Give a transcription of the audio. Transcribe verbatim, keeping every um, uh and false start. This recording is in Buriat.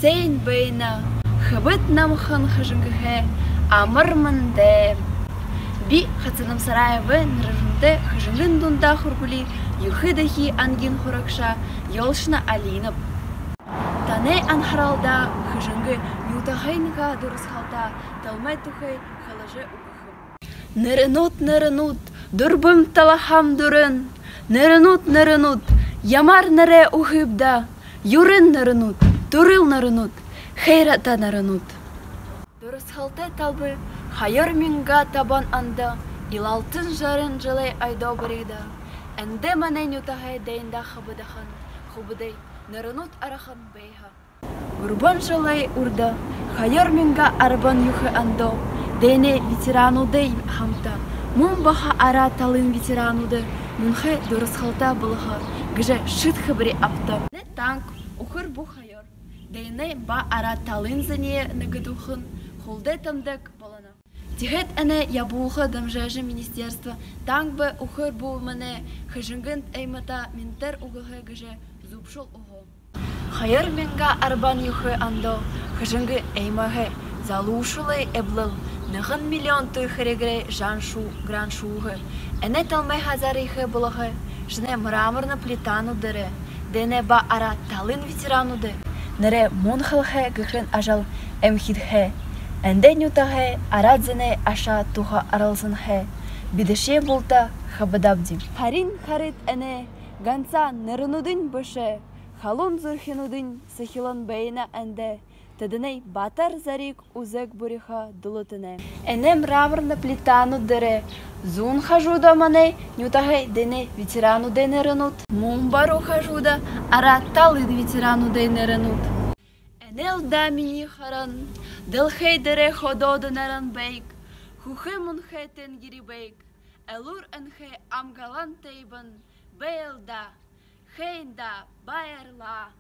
Сайн байна, хүбүүд, намхан Хэжэнгэһээ амар мэндэ. Би Хацанам Сараева, нэрэмжэтэ Хэжэнгын дунда һургуулиин юһэдэхи ангиин һурагша Ёлшина Алинаб. Танай анхаралда Хэжэнгэ нютагайнгаа дурасхаалта талмай тухай хэлэжэ үгэхэм. Нэрэнүүд, нэрэнүүд, дүрбэн талаһаам дүүрэн. Нэрэнүүд, нэрэнүүд, ямар нэрэ үгэхэб даа? Юрын нэрэнүүд, түрэл нэрэнүүд, хайрата нэрэнүүд. Дурасхаалта талмай хоёр мянга табан ондо, илалтын жаран жэлэй ойдо баригдаа. Эндэ манай нютагай дайнда хабаадаһан хүбүүдэй нэрэнүүд ороһон байһан. Гурбан жэлэй урда, хоёр мянга арбан юһэн ондо, дайнай ветерануудай хамта мүн баһа Арад талын ветерануудые мүнхэ дурасхаалта болгохо гэжэ шиидхэбэри абтаа. Танк, үхэр бү хоёр дайнай ба Арад талын зониие нэгэдүүлхын хулдэ тэмдэг болоно. Тиихэдэ энэ ябуулга дэмжэжэ министерство танк ба үхэр бү манай Хэжэнгын аймагта мэнтээр үгэхэ гэжэ зүбшөөл үгөө. Хоёр мянга арбан юһэн ондо Хэжэнгын аймагай залуушуулай эблэл нэгэн миллион туй хэрэгээр жан шуу, грант шүүгээ. Энэ талмай хазаар ехэ болгохо шэнэ мраморна плитанууд дээрэ дайнай ба Арад талын ветерануудай нэрэ мүнхэлхэ гэһэн ажал эмхидхэхэ. Эндэ нютагай арад зоной аша туһа оролсохо. Бидэшье булта хабаадабди. Харин харыт, энэ ганса нэрэнүүдынь бэшэ, халуун зүрхэнүүдынь сахилан байна эндэ. Тэдэнэй баатар зориг үзэг бүрихэ дүлэтэнэй. Энэ мраморна плитанууд дээрэ зүүн хажууда манай нютагай дайнай ветерануудай нэрэнүүд, мүн баруун хажууда Арад талын ветерануудай нэрэнүүд. Энэл даа минии харан, дэлхэй дээрэ хододо нэрэн байг, хүхэ мүнхэ тэнгэри байг, элүүр энхэ амгалан тайбан байл даа. Һайн даа, баярлаа.